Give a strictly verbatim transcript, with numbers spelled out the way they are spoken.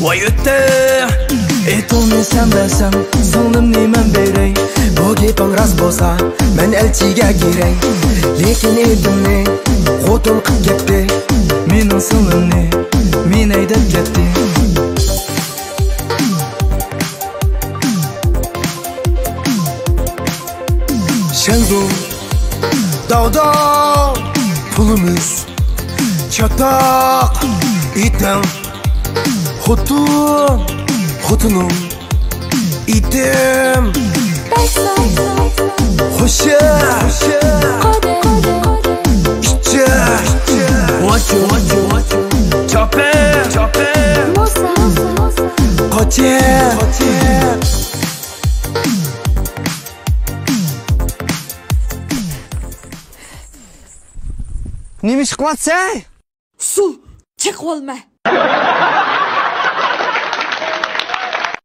ۋاي ئۆتتى. ئېتىڭنى سەن بەرسەڭ، سىڭلىمنى مەن بېرەي. بۇ گېپىڭ راست بولسا، مەن ئەلچىگە كىرەي. لېكىن ئېتىمنى خوتۇن قىپ كەتتى. مېنىڭ سىڭلىمنى مېنى ھەيدەپ كەتتى. شەنزۇ داۋدا پۇلىمىز، چاتاق ئېتىڭ، خوتۇن خوتۇنۇڭ، ئېتىم، خوشە، ئىچە، چاپە، قاچە. نېمە ئىش قىلىۋاتىسەن؟ سۇ چېقىۋالما.